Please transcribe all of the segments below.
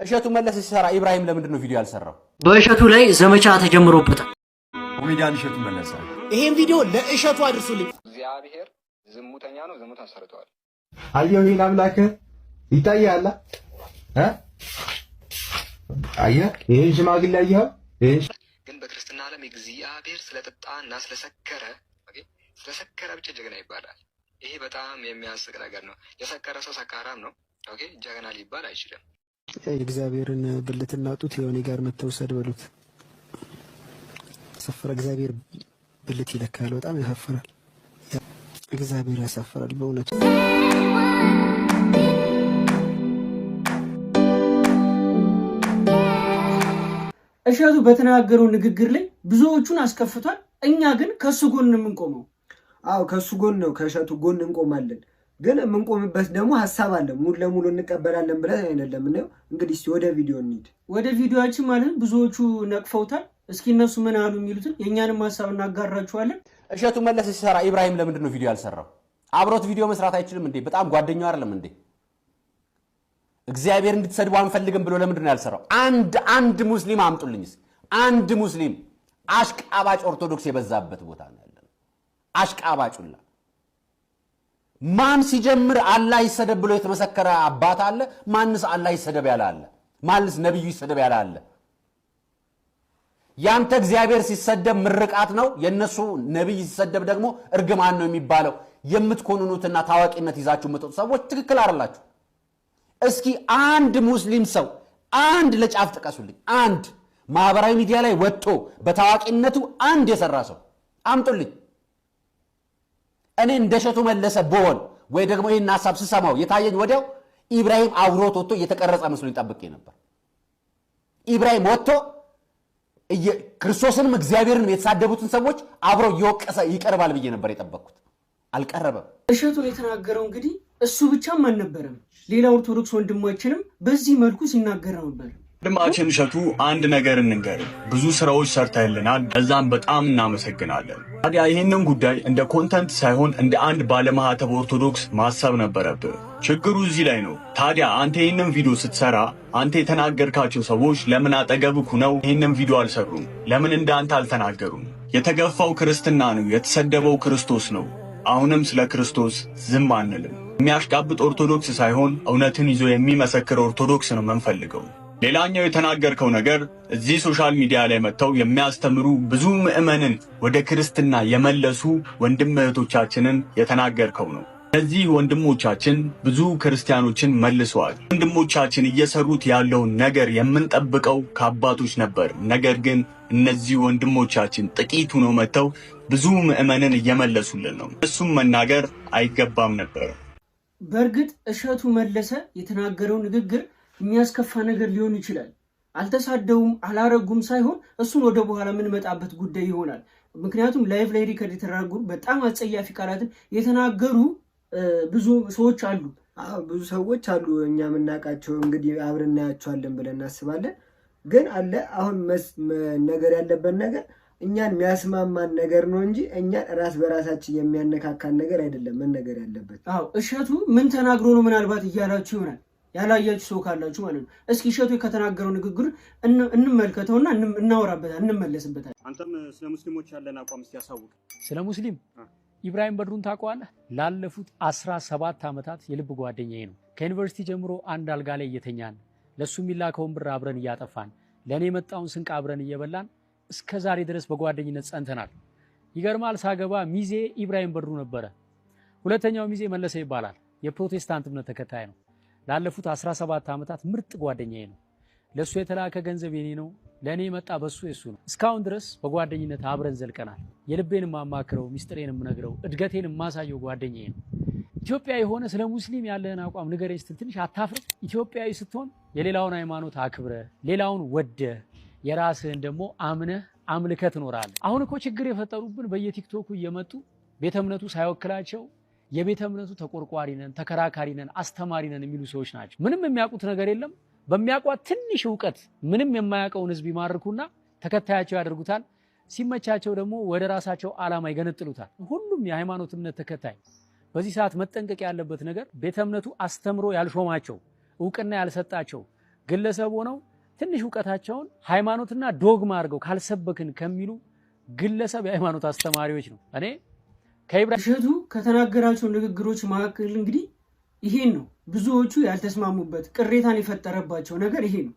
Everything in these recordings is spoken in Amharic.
እሸቱ መለሰ ሲሰራ ኢብራሂም ለምንድን ነው ቪዲዮ ያልሰራው? በእሸቱ ላይ ዘመቻ ተጀምሮበታል። ኮሜዲያን እሸቱ መለሰ። ይሄን ቪዲዮ ለእሸቱ አድርሱልኝ። እግዚአብሔር ዝሙተኛ ነው፣ ዝሙት አሰርተዋል። አየሁ፣ ይሄን አምላክ ይታያል እ አየህ፣ ይሄን ሽማግሌ አየኸው? ይሄን ግን በክርስትና ዓለም እግዚአብሔር ስለጠጣ እና ስለሰከረ፣ okay፣ ስለሰከረ ብቻ ጀግና ይባላል። ይሄ በጣም የሚያስቅ ነገር ነው። የሰከረ ሰው ሰካራም ነው። Okay፣ ጀግና ሊባል አይችልም። የእግዚአብሔርን ብልትና ጡት የሆኔ ጋር መተውሰድ በሉት። ሰፈረ እግዚአብሔር ብልት ይለካል። በጣም ያሳፍራል። እግዚአብሔር ያሳፍራል በእውነቱ። እሸቱ በተናገረው ንግግር ላይ ብዙዎቹን አስከፍቷል። እኛ ግን ከእሱ ጎን ነው የምንቆመው። አዎ፣ ከእሱ ጎን ነው፣ ከእሸቱ ጎን እንቆማለን። ግን የምንቆምበት ደግሞ ሀሳብ አለ። ሙሉ ለሙሉ እንቀበላለን ብለን አይደለም። እናየው እንግዲህ። እስኪ ወደ ቪዲዮ እንሂድ። ወደ ቪዲዮአችን ማለት ብዙዎቹ ነቅፈውታል። እስኪ እነሱ ምን አሉ የሚሉትን የእኛንም ሀሳብ እናጋራችኋለን። እሸቱ መለሰ ሲሰራ ኢብራሂም ለምንድን ነው ቪዲዮ ያልሰራው? አብሮት ቪዲዮ መስራት አይችልም እንዴ? በጣም ጓደኛው አይደለም እንዴ? እግዚአብሔር እንድትሰድቡ አንፈልግም ብሎ ለምንድን ነው ያልሰራው? አንድ ሙስሊም አምጡልኝ እስኪ። አንድ ሙስሊም። አሽቃባጭ ኦርቶዶክስ የበዛበት ቦታ ነው ያለነው። አሽቃባጩላ ማን ሲጀምር አላህ ይሰደብ ብሎ የተመሰከረ አባት አለ? ማንስ አላህ ይሰደብ ያለ አለ? ማንስ ነቢዩ ይሰደብ ያለ አለ? ያንተ እግዚአብሔር ሲሰደብ ምርቃት ነው፣ የእነሱ ነቢይ ሲሰደብ ደግሞ እርግማን ነው የሚባለው። የምትኮንኑትና ታዋቂነት ይዛችሁ የምትወጡ ሰዎች ትክክል አይደላችሁ። እስኪ አንድ ሙስሊም ሰው አንድ ለጫፍ ጥቀሱልኝ። አንድ ማህበራዊ ሚዲያ ላይ ወጥቶ በታዋቂነቱ አንድ የሰራ ሰው አምጡልኝ። እኔ እንደ እሸቱ መለሰ ብሆን ወይ ደግሞ ይህን ሀሳብ ስሰማው የታየኝ ወዲያው ኢብራሂም አብሮት ወጥቶ እየተቀረጸ መስሎኝ ጠብቄ ነበር። ኢብራሂም ወጥቶ ክርስቶስንም እግዚአብሔርንም የተሳደቡትን ሰዎች አብረው እየወቀሰ ይቀርባል ብዬ ነበር የጠበቅኩት። አልቀረበም። እሸቱን የተናገረው እንግዲህ እሱ ብቻም አልነበረም። ሌላ ኦርቶዶክስ ወንድማችንም በዚህ መልኩ ሲናገር ነበር። ወንድማችን እሸቱ፣ አንድ ነገር እንንገር። ብዙ ስራዎች ሰርተህልናል፣ ለዛም በጣም እናመሰግናለን። ታዲያ ይህንን ጉዳይ እንደ content ሳይሆን እንደ አንድ ባለማህተብ ኦርቶዶክስ ማሰብ ነበረብህ። ችግሩ እዚህ ላይ ነው። ታዲያ አንተ ይህንን ቪዲዮ ስትሰራ አንተ የተናገርካቸው ሰዎች ለምን አጠገብህ ሁነው ይህንን ቪዲዮ አልሰሩም? ለምን እንደ አንተ አልተናገሩም? የተገፋው ክርስትና ነው፣ የተሰደበው ክርስቶስ ነው። አሁንም ስለ ክርስቶስ ዝም አንልም። የሚያሽቃብጥ ኦርቶዶክስ ሳይሆን እውነትን ይዞ የሚመሰክር ኦርቶዶክስ ነው የምንፈልገው። ሌላኛው የተናገርከው ነገር እዚህ social media ላይ መጥተው የሚያስተምሩ፣ ብዙ ምዕመንን ወደ ክርስትና የመለሱ ወንድም እህቶቻችንን የተናገርከው ነው። እነዚህ ወንድሞቻችን ብዙ ክርስቲያኖችን መልሰዋል። ወንድሞቻችን እየሰሩት ያለውን ነገር የምንጠብቀው ከአባቶች ነበር። ነገር ግን እነዚህ ወንድሞቻችን ጥቂት ሆነው መጥተው ብዙ ምዕመንን እየመለሱልን ነው። እሱም መናገር አይገባም ነበር። በእርግጥ እሸቱ መለሰ የተናገረው ንግግር የሚያስከፋ ነገር ሊሆን ይችላል። አልተሳደቡም አላረጉም ሳይሆን እሱን ወደ በኋላ የምንመጣበት ጉዳይ ይሆናል። ምክንያቱም live ላይ record የተደረጉ በጣም አጸያፊ ቃላትን የተናገሩ ብዙ ሰዎች አሉ። አዎ፣ ብዙ ሰዎች አሉ። እኛ የምናውቃቸው እንግዲህ አብረን እናያቸዋለን ብለን እናስባለን። ግን አለ አሁን ነገር ያለበት ነገር እኛን የሚያስማማን ነገር ነው እንጂ እኛን ራስ በራሳችን የሚያነካካን ነገር አይደለም መነገር ያለበት። አዎ፣ እሸቱ ምን ተናግሮ ነው ምናልባት እያላችሁ ይሆናል፣ ያላያችሁ ሰው ካላችሁ ማለት ነው። እስኪ እሸቱ ከተናገረው ንግግር እንመልከተውና እናወራበታል፣ እንመለስበታል። አንተም ስለ ሙስሊሞች ያለን አቋም እስቲ ያሳውቅ። ስለ ሙስሊም ኢብራሂም በድሩን ታውቀዋለህ? ላለፉት 17 ዓመታት የልብ ጓደኛዬ ነው። ከዩኒቨርሲቲ ጀምሮ አንድ አልጋ ላይ እየተኛን፣ ለእሱ የሚላከውን ብር አብረን እያጠፋን፣ ለእኔ የመጣውን ስንቅ አብረን እየበላን እስከ ዛሬ ድረስ በጓደኝነት ጸንተናል። ይገርማል፣ ሳገባ ሚዜ ኢብራሂም በድሩ ነበረ። ሁለተኛው ሚዜ መለሰ ይባላል። የፕሮቴስታንት እምነት ተከታይ ነው። ላለፉት 17 ዓመታት ምርጥ ጓደኛዬ ነው። ለእሱ የተላከ ገንዘብ የኔ ነው፣ ለእኔ የመጣ በሱ የሱ ነው። እስካሁን ድረስ በጓደኝነት አብረን ዘልቀናል። የልቤን የማማክረው፣ ሚስጥሬን የምነግረው፣ እድገቴን የማሳየው ጓደኛዬ ነው። ኢትዮጵያዊ ሆነህ ስለ ሙስሊም ያለህን አቋም ንገረኝ ስትል ትንሽ አታፍርም? ኢትዮጵያዊ ስትሆን የሌላውን ሃይማኖት አክብረህ፣ ሌላውን ወደህ፣ የራስህን ደግሞ አምነህ አምልከህ ትኖራለህ። አሁን እኮ ችግር የፈጠሩብን በየቲክቶኩ እየመጡ ቤተ እምነቱ ሳይወክላቸው የቤተ እምነቱ ተቆርቋሪ ነን፣ ተከራካሪ ነን፣ አስተማሪ ነን የሚሉ ሰዎች ናቸው። ምንም የሚያውቁት ነገር የለም። በሚያውቋት ትንሽ እውቀት ምንም የማያውቀውን ህዝብ ይማርኩና ተከታያቸው ያደርጉታል። ሲመቻቸው ደግሞ ወደ ራሳቸው ዓላማ ይገነጥሉታል። ሁሉም የሃይማኖት እምነት ተከታይ በዚህ ሰዓት መጠንቀቅ ያለበት ነገር ቤተ እምነቱ አስተምሮ ያልሾማቸው፣ እውቅና ያልሰጣቸው፣ ግለሰብ ሆነው ትንሽ እውቀታቸውን ሃይማኖትና ዶግማ አድርገው ካልሰበክን ከሚሉ ግለሰብ የሃይማኖት አስተማሪዎች ነው። እኔ ከኢብራሂም እሸቱ ከተናገራቸው ንግግሮች መካከል እንግዲህ ይሄን ነው ብዙዎቹ ያልተስማሙበት፣ ቅሬታን የፈጠረባቸው ነገር ይሄ ነው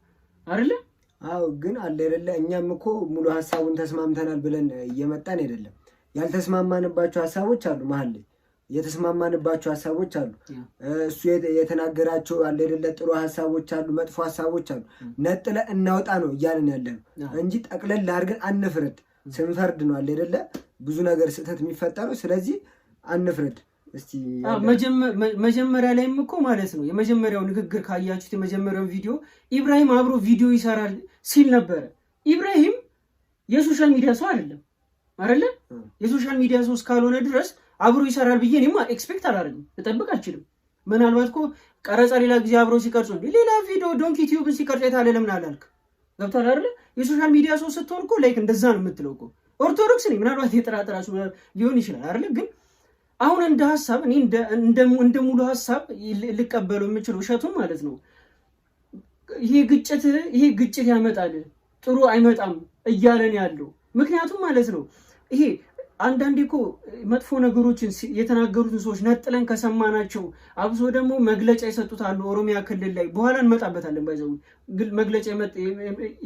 አይደለ? አዎ፣ ግን አለ አይደለ፣ እኛም እኮ ሙሉ ሀሳቡን ተስማምተናል ብለን እየመጣን አይደለም። ያልተስማማንባቸው ሀሳቦች አሉ፣ መሀል ላይ የተስማማንባቸው ሀሳቦች አሉ። እሱ የተናገራቸው አለ አይደለ ጥሩ ሀሳቦች አሉ፣ መጥፎ ሀሳቦች አሉ። ነጥለ እናውጣ ነው እያልን ያለ ነው እንጂ ጠቅለል አድርገን አንፍረድ። ስንፈርድ ነው አለ አይደለ ብዙ ነገር ስህተት የሚፈጠረው። ስለዚህ አንፍረድ። እስቲ መጀመሪያ ላይም እኮ ማለት ነው የመጀመሪያው ንግግር ካያችሁት፣ የመጀመሪያው ቪዲዮ ኢብራሂም አብሮ ቪዲዮ ይሰራል ሲል ነበረ። ኢብራሂም የ social media ሰው አይደለም አይደለ? የ social media ሰው እስካልሆነ ድረስ አብሮ ይሰራል ብዬ እኔማ expect አላደርግም፣ ልጠብቅ አልችልም። ምናልባት እኮ ቀረጻ ሌላ ጊዜ አብረው ሲቀርጹ እንዴ ሌላ ቪዲዮ ዶንኪ ቲዩብን ሲቀርጽ የታለ ለምን አላልክ? ገብቶሃል አይደለ? የ social media ሰው ስትሆን እኮ like እንደዛ ነው የምትለው እኮ። ኦርቶዶክስ ነኝ ምናልባት የጠራጠራችሁ ሊሆን ይችላል አይደለ? ግን አሁን እንደ ሀሳብ እኔ እንደ ሙሉ ሀሳብ ልቀበለው የምችለው እሸቱን ማለት ነው፣ ይሄ ግጭት ያመጣል፣ ጥሩ አይመጣም እያለን ያለው። ምክንያቱም ማለት ነው ይሄ አንዳንዴ እኮ መጥፎ ነገሮችን የተናገሩትን ሰዎች ነጥለን ከሰማናቸው፣ አብሶ ደግሞ መግለጫ የሰጡት አሉ ኦሮሚያ ክልል ላይ፣ በኋላ እንመጣበታለን። By the way መግለጫ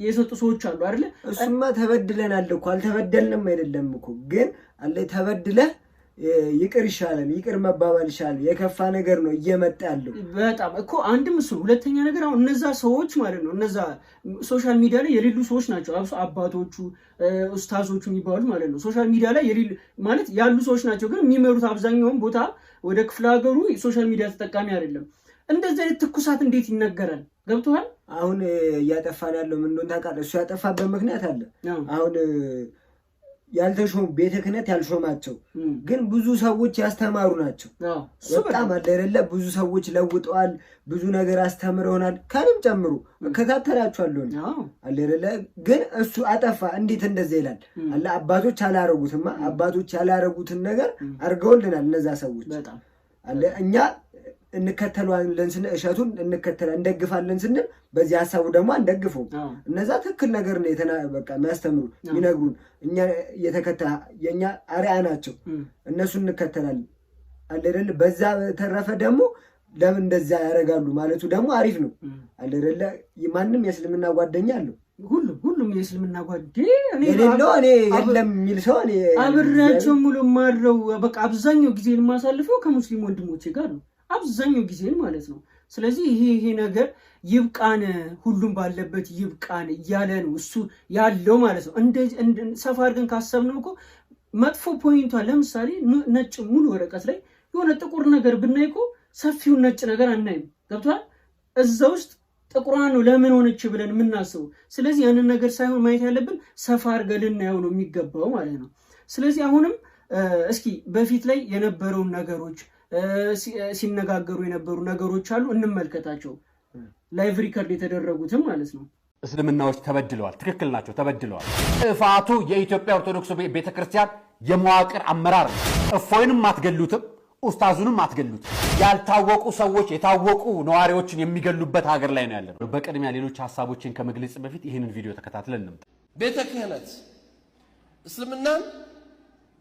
የሰጡ ሰዎች አሉ አይደለ? እሱማ ተበድለናል እኮ፣ አልተበደልንም አይደለም እኮ። ግን አለ ተበድለህ ይቅር ይሻላል፣ ይቅር መባባል ይሻላል። የከፋ ነገር ነው እየመጣ ያለው። በጣም እኮ አንድም እሱ፣ ሁለተኛ ነገር አሁን እነዛ ሰዎች ማለት ነው እነዛ social media ላይ የሌሉ ሰዎች ናቸው። አብሶ አባቶቹ ኡስታዞቹ የሚባሉት ማለት ነው social media ላይ የሌሉ ማለት ያሉ ሰዎች ናቸው፣ ግን የሚመሩት አብዛኛውን ቦታ ወደ ክፍለ ሀገሩ social media ተጠቃሚ አይደለም። እንደዚህ አይነት ትኩሳት እንዴት ይነገራል? ገብቶሃል? አሁን እያጠፋን ያለው ምን እንደሆነ ታውቃለህ? እሱ ያጠፋበት ምክንያት አለ። አሁን ያልተሾሙ፣ ቤተ ክህነት ያልሾማቸው ግን ብዙ ሰዎች ያስተማሩ ናቸው። በጣም አለ አይደለ ብዙ ሰዎች ለውጠዋል፣ ብዙ ነገር አስተምረውናል። ከንም ጨምሮ እከታተላቸዋለሁ አለ አይደለ። ግን እሱ አጠፋ። እንዴት እንደዛ ይላል? አለ አባቶች አላረጉትማ። አባቶች ያላረጉትን ነገር አድርገውልናል እነዛ ሰዎች አለ። እኛ እንከተለዋለን ስንል፣ እሸቱን እንከተላ እንደግፋለን ስንል በዚህ ሀሳቡ ደግሞ አንደግፈውም። እነዛ ትክክል ነገር ነው በቃ የሚያስተምሩ፣ የሚነግሩን፣ እኛ የተከተ የእኛ አርአያ ናቸው። እነሱ እንከተላለን አለ አይደለ። በዛ በተረፈ ደግሞ ለምን እንደዛ ያደርጋሉ ማለቱ ደግሞ አሪፍ ነው አለ አይደለ። ማንም የእስልምና ጓደኛ አለው። ሁሉም የእስልምና ጓዴ የሌለው እኔ የለም የሚል ሰው እኔ አብሬያቸው ሙሉ ማድረው በቃ አብዛኛው ጊዜ የማሳልፈው ከሙስሊም ወንድሞቼ ጋር ነው። አብዛኛው ጊዜን ማለት ነው። ስለዚህ ይሄ ነገር ይብቃን፣ ሁሉም ባለበት ይብቃን እያለ ነው እሱ ያለው ማለት ነው። ሰፋ አድርገን ካሰብነው እኮ መጥፎ point ኧ ለምሳሌ ነጭ ሙሉ ወረቀት ላይ የሆነ ጥቁር ነገር ብናይ እኮ ሰፊውን ነጭ ነገር አናይም። ገብቶሃል? እዛ ውስጥ ጥቁሯን ነው ለምን ሆነች ብለን የምናስበው። ስለዚህ ያንን ነገር ሳይሆን ማየት ያለብን ሰፋ አድርገን ልናየው ነው የሚገባው ማለት ነው። ስለዚህ አሁንም እስኪ በፊት ላይ የነበረውን ነገሮች፣ ሲነጋገሩ የነበሩ ነገሮች አሉ፣ እንመልከታቸው። Live record የተደረጉትም ማለት ነው። እስልምናዎች ተበድለዋል። ትክክል ናቸው፣ ተበድለዋል። ጥፋቱ የኢትዮጵያ ኦርቶዶክስ ቤተክርስቲያን የመዋቅር አመራር ነው። እፎይንም አትገሉትም፣ ኡስታዙንም አትገሉትም። ያልታወቁ ሰዎች የታወቁ ነዋሪዎችን የሚገሉበት ሀገር ላይ ነው ያለነው። በቅድሚያ ሌሎች ሀሳቦችን ከመግለጽ በፊት ይህንን ቪዲዮ ተከታትለን እንምጣ። ቤተ ክህነት እስልምናን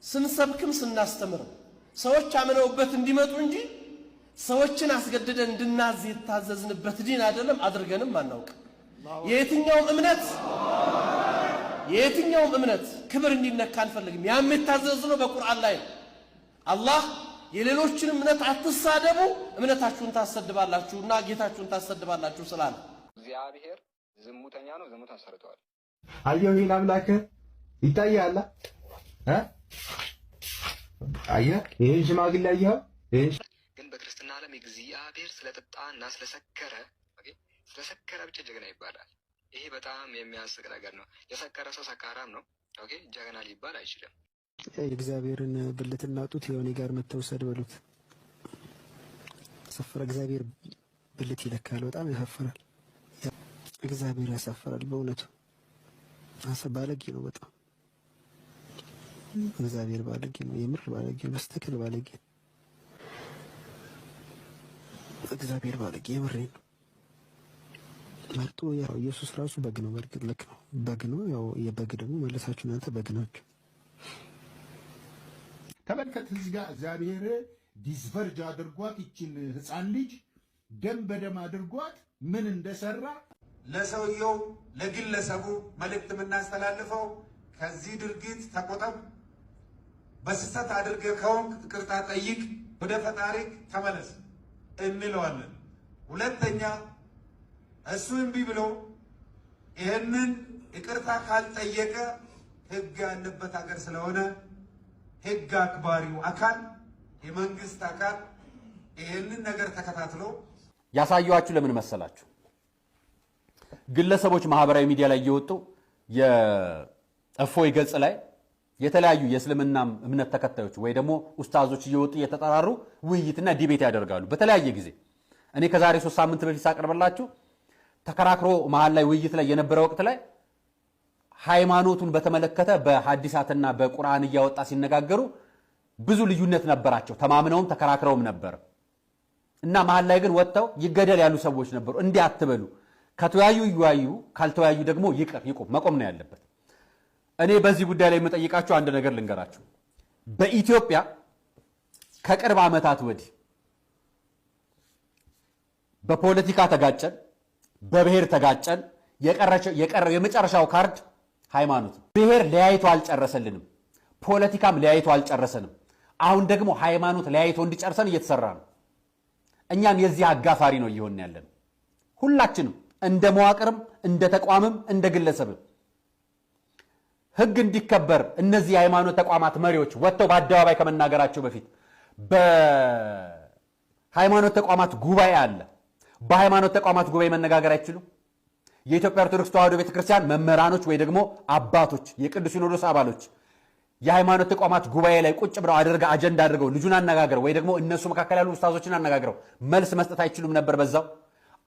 ስንሰብክም ስናስተምርም ሰዎች አምነውበት እንዲመጡ እንጂ ሰዎችን አስገድደን እንድናዝ የታዘዝንበት ዲን አይደለም፣ አድርገንም አናውቅም። የየትኛውም እምነት ክብር እንዲነካ አንፈልግም። ያም የታዘዝነው በቁርአን ላይ ነው። አላህ የሌሎችን እምነት አትሳደቡ፣ እምነታችሁን ታሰድባላችሁ እና ጌታችሁን ታሰድባላችሁ ስላለ። እግዚአብሔር ዝሙተኛ ነው፣ ዝሙት አሰርተዋል። አየሁ፣ ይሄን አምላክህ ይታያል እ አየህ፣ ይሄን ሽማግሌ አየኸው? ይሄን ግን በክርስትና ዓለም እግዚአብሔር ስለጠጣ እና ስለሰከረ፣ okay፣ ስለሰከረ ብቻ ጀግና ይባላል። ይሄ በጣም የሚያስቅ ነገር ነው። የሰከረ ሰው ሰካራም ነው። Okay፣ ጀግና ሊባል አይችልም። የእግዚአብሔርን ብልትና ጡት የሆነ ጋር መተውሰድ በሉት። ሰፈረ እግዚአብሔር ብልት ይለካል። በጣም ያሳፍራል። እግዚአብሔር ያሳፍራል። በእውነቱ ባለጌ ነው በጣም። እግዚአብሔር ባለጌ ነው። የምር ባለጌ ነው። በስተክል ባለጌ ነው። እግዚአብሔር ባለጌ፣ የምሬ ነው። መርጦ ያው ኢየሱስ ራሱ በግ ነው። በእርግጥ ልክ ነው፣ በግ ነው። ያው የበግ ደግሞ መለሳችሁ እናንተ በግ ናችሁ። ተመልከት፣ እዚህ ጋር እግዚአብሔር disvirgin አድርጓት ይችን ህፃን ልጅ ደም በደም አድርጓት ምን እንደሰራ። ለሰውየው ለግለሰቡ መልእክት የምናስተላልፈው ከዚህ ድርጊት ተቆጠብ፣ በስህተት አድርገህ ከሆንክ ይቅርታ ጠይቅ፣ ወደ ፈጣሪክ ተመለስ እንለዋለን። ሁለተኛ እሱ እምቢ ብሎ ይህንን ይቅርታ ካልጠየቀ ህግ ያለበት ሀገር ስለሆነ ህግ አክባሪው አካል የመንግስት አካል ይህንን ነገር ተከታትሎ ያሳየኋችሁ ለምን መሰላችሁ? ግለሰቦች ማህበራዊ ሚዲያ ላይ እየወጡ የእፎይ ገጽ ላይ የተለያዩ የእስልምና እምነት ተከታዮች ወይ ደግሞ ኡስታዞች እየወጡ እየተጠራሩ ውይይትና debate ያደርጋሉ በተለያየ ጊዜ። እኔ ከዛሬ 3 ሳምንት በፊት ሳቀርብላችሁ ተከራክሮ መሀል ላይ ውይይት ላይ የነበረ ወቅት ላይ ሃይማኖቱን በተመለከተ በሐዲሳትና በቁርአን እያወጣ ሲነጋገሩ ብዙ ልዩነት ነበራቸው። ተማምነውም ተከራክረውም ነበር እና መሀል ላይ ግን ወጥተው ይገደል ያሉ ሰዎች ነበሩ። እንዲህ አትበሉ፣ ከተወያዩ ይወያዩ፣ ካልተወያዩ ደግሞ ይቅር ይቁም፣ መቆም ነው ያለበት። እኔ በዚህ ጉዳይ ላይ የምጠይቃችሁ አንድ ነገር ልንገራችሁ። በኢትዮጵያ ከቅርብ ዓመታት ወዲህ በፖለቲካ ተጋጨን፣ በብሔር ተጋጨን። የቀረው የመጨረሻው ካርድ ሃይማኖት። ብሔር ለያይቶ አልጨረሰልንም፣ ፖለቲካም ለያይቶ አልጨረሰንም። አሁን ደግሞ ሃይማኖት ለያይቶ እንዲጨርሰን እየተሰራ ነው። እኛም የዚህ አጋፋሪ ነው እየሆንን ያለን ሁላችንም፣ እንደ መዋቅርም እንደ ተቋምም እንደ ግለሰብም። ሕግ እንዲከበር እነዚህ የሃይማኖት ተቋማት መሪዎች ወጥተው በአደባባይ ከመናገራቸው በፊት በሃይማኖት ተቋማት ጉባኤ አለ። በሃይማኖት ተቋማት ጉባኤ መነጋገር አይችሉም? የኢትዮጵያ ኦርቶዶክስ ተዋሕዶ ቤተክርስቲያን መምህራኖች ወይ ደግሞ አባቶች፣ የቅዱስ ሲኖዶስ አባሎች የሃይማኖት ተቋማት ጉባኤ ላይ ቁጭ ብለው አጀንዳ አድርገው ልጁን አነጋግረው ወይ ደግሞ እነሱ መካከል ያሉ ኡስታዞችን አነጋግረው መልስ መስጠት አይችሉም ነበር? በዛው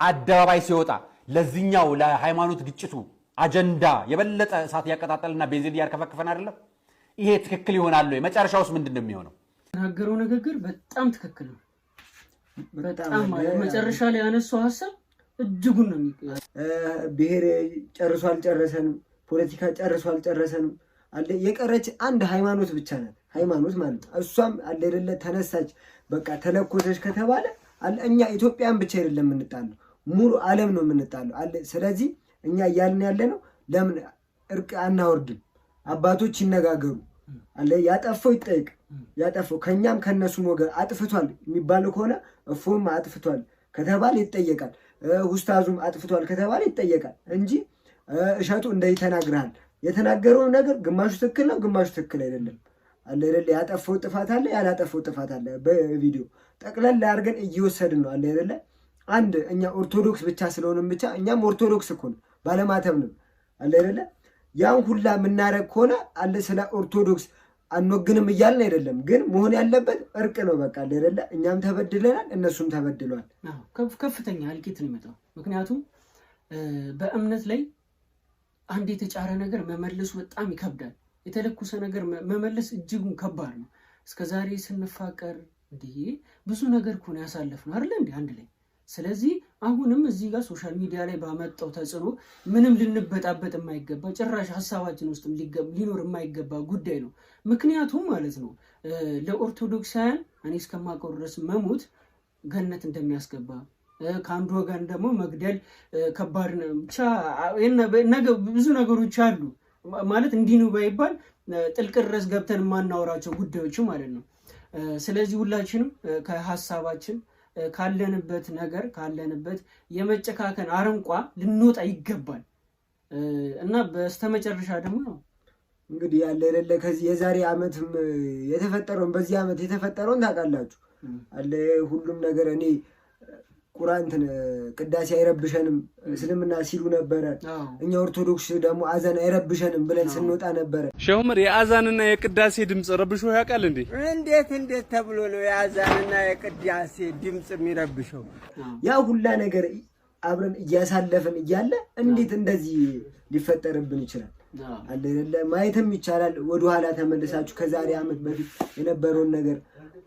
አደባባይ ሲወጣ ለዚህኛው ለሃይማኖት ግጭቱ አጀንዳ የበለጠ እሳት እያቀጣጠልና ቤንዚን እያርከፈከፈን አይደለም? ይሄ ትክክል ይሆናል ወይ? መጨረሻውስ ምንድን ነው የሚሆነው? የተናገረው ንግግር በጣም ትክክል ነው። በጣም መጨረሻ ላይ ያነሳው ሀሳብ እጅጉን ነው። ብሔር ጨርሶ አልጨረሰንም፣ ፖለቲካ ጨርሶ አልጨረሰንም። አለ የቀረች አንድ ሃይማኖት ብቻ ናት። ሃይማኖት ማለት ነው። እሷም አለ አይደለ ተነሳች፣ በቃ ተለኮሰች ከተባለ አለ እኛ ኢትዮጵያን ብቻ አይደለም የምንጣለው፣ ሙሉ ዓለም ነው የምንጣለው። አለ ስለዚህ እኛ እያልን ያለ ነው ለምን እርቅ አናወርድም? አባቶች ይነጋገሩ። አለ ያጠፋው ይጠይቅ። ያጠፋው ከኛም ከነሱም ወገን አጥፍቷል የሚባለው ከሆነ እፎም አጥፍቷል ከተባለ ይጠየቃል። ኡስታዙም አጥፍቷል ከተባለ ይጠየቃል እንጂ እሸቱ እንደዚህ ተናግረሃል፣ የተናገረው ነገር ግማሹ ትክክል ነው፣ ግማሹ ትክክል አይደለም። አለ አይደለ ያጠፋው ጥፋት አለ፣ ያላጠፋው ጥፋት አለ። በቪዲዮ ጠቅለል አድርገን እየወሰድን ነው። አለ አይደለ አንድ እኛ ኦርቶዶክስ ብቻ ስለሆንም ብቻ እኛም ኦርቶዶክስ እኮ ነን፣ ባለማተብ ነን። አለ አይደለ ያን ሁላ የምናደርግ ከሆነ አለ ስለ ኦርቶዶክስ አንወግንም እያልን አይደለም፣ ግን መሆን ያለበት እርቅ ነው። በቃ አለ አይደለ እኛም ተበድለናል፣ እነሱም ተበድለዋል። ከፍተኛ እልቂት ነው የሚመጣው። ምክንያቱም በእምነት ላይ አንድ የተጫረ ነገር መመለሱ በጣም ይከብዳል። የተለኮሰ ነገር መመለስ እጅጉን ከባድ ነው። እስከዛሬ ስንፋቀር እንዲህ ብዙ ነገር እኮ ነው ያሳለፍነው አይደለ እንዴ አንድ ላይ። ስለዚህ አሁንም እዚህ ጋር social media ላይ ባመጣው ተጽዕኖ ምንም ልንበጣበጥ የማይገባ ጭራሽ ሀሳባችን ውስጥ ሊኖር የማይገባ ጉዳይ ነው። ምክንያቱም ማለት ነው ለኦርቶዶክሳውያን እኔ እስከማውቀው ድረስ መሞት ገነት እንደሚያስገባ ከአንዱ ወገን ደግሞ መግደል ከባድ ነው። ብቻ ብዙ ነገሮች አሉ ማለት እንዲህ ነው ባይባል ጥልቅ ድረስ ገብተን የማናወራቸው ጉዳዮች ማለት ነው። ስለዚህ ሁላችንም ከሀሳባችን ካለንበት ነገር ካለንበት የመጨካከን አረንቋ ልንወጣ ይገባል እና በስተመጨረሻ ደግሞ እንግዲህ ያለ የሌለ ከዚህ የዛሬ ዓመትም የተፈጠረውን በዚህ ዓመት የተፈጠረውን ታውቃላችሁ አለ ሁሉም ነገር እኔ ቁርአን ቅዳሴ አይረብሸንም እስልምና ሲሉ ነበረ። እኛ ኦርቶዶክስ ደግሞ አዛን አይረብሸንም ብለን ስንወጣ ነበረ። ሼህ ዑመር የአዛንና የቅዳሴ ድምፅ ረብሾ ያውቃል እንዴ? እንዴት እንዴት ተብሎ ነው የአዛንና የቅዳሴ ድምፅ የሚረብሸው? ያ ሁላ ነገር አብረን እያሳለፍን እያለ እንዴት እንደዚህ ሊፈጠርብን ይችላል? አለ አይደለ? ማየትም ይቻላል። ወደኋላ ተመልሳችሁ ከዛሬ ዓመት በፊት የነበረውን ነገር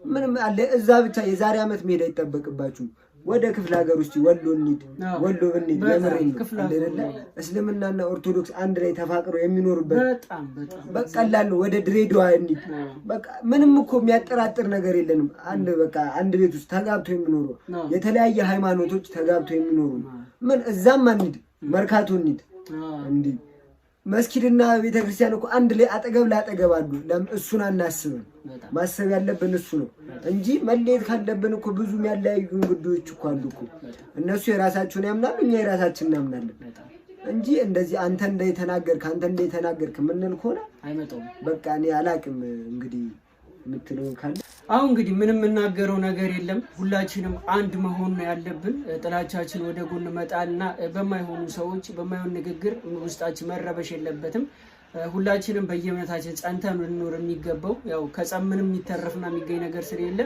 ምንም አለ እዛ ብቻ የዛሬ ዓመት መሄድ አይጠበቅባችሁም። ወደ ክፍለ ሀገር ውስጥ ወሎ እንሂድ፣ ወሎ ብንሂድ የምሬን ነው አይደለ? እስልምናና ኦርቶዶክስ አንድ ላይ ተፋቅረው የሚኖሩበት በቀላል ነው። ወደ ድሬዳዋ እንሂድ። በቃ ምንም እኮ የሚያጠራጥር ነገር የለንም። አንድ በቃ አንድ ቤት ውስጥ ተጋብቶ የሚኖሩ የተለያየ ሃይማኖቶች ተጋብቶ የሚኖሩ ምን እዛም አንሂድ፣ መርካቶ እንሂድ። እንዲህ መስጊድና ቤተክርስቲያን እኮ አንድ ላይ አጠገብ ለአጠገብ አሉ። እሱን አናስብም። ማሰብ ያለብን እሱ ነው እንጂ መለየት ካለብን እኮ ብዙ የሚያለያዩን ጉዳዮች እኮ አሉ እኮ። እነሱ የራሳቸውን ያምናሉ፣ እኛ የራሳችን እናምናለን እንጂ እንደዚህ አንተ እንደተናገርክ አንተ እንደተናገርክ የምንል ከሆነ በቃ እኔ አላቅም። እንግዲህ የምትለውን ካለ አሁን እንግዲህ ምንም የምናገረው ነገር የለም። ሁላችንም አንድ መሆን ነው ያለብን። ጥላቻችን ወደ ጎን መጣልና በማይሆኑ ሰዎች በማይሆን ንግግር ውስጣችን መረበሽ የለበትም። ሁላችንም በየእምነታችን ጸንተን ልንኖር የሚገባው ያው ከጸብ ምንም የሚተረፍና የሚገኝ ነገር ስለሌለ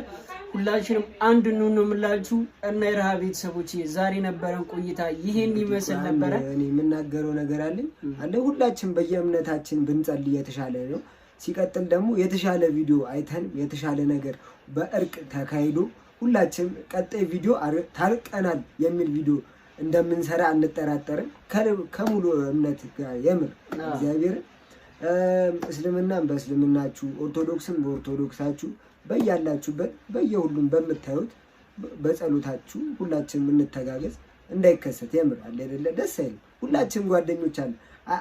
ሁላችንም አንድ እንሁን ነው የምላችሁ። እና የረሃ ቤተሰቦች ዛሬ ነበረን ቆይታ ይሄን ይመስል ነበረ። እኔ የምናገረው ነገር አለኝ አለ ሁላችን በየእምነታችን ብንጸልይ የተሻለ ነው። ሲቀጥል ደግሞ የተሻለ ቪዲዮ አይተን የተሻለ ነገር በእርቅ ተካሂዶ ሁላችንም ቀጣይ ቪዲዮ ታርቀናል የሚል ቪዲዮ እንደምንሰራ አንጠራጠርም። ከሙሉ እምነት ጋር የምር እግዚአብሔርን እስልምናም በእስልምናችሁ ኦርቶዶክስም በኦርቶዶክሳችሁ በያላችሁበት በየሁሉም በምታዩት በጸሎታችሁ ሁላችንም እንተጋገዝ፣ እንዳይከሰት የምር አለ አይደለ? ደስ አይልም። ሁላችንም ጓደኞች አለ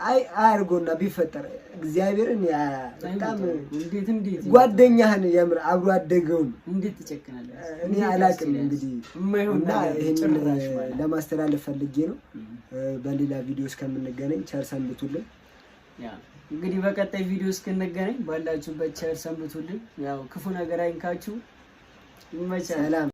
አይ አያርጎና ቢፈጠር እግዚአብሔርን በጣም ጓደኛህን የምር አብሮ አደገውን እንዴት ትጨክናለህ? እኔ አላቅም። እንግዲህ እና ይህንን ለማስተላለፍ ፈልጌ ነው። በሌላ ቪዲዮ እስከምንገናኝ ቸር ሰንብቱልን። እንግዲህ በቀጣይ ቪዲዮ እስክንገናኝ ባላችሁበት ቸር ሰንብቱልን። ያው ክፉ ነገር አይንካችሁ። ይመቻል። ሰላም።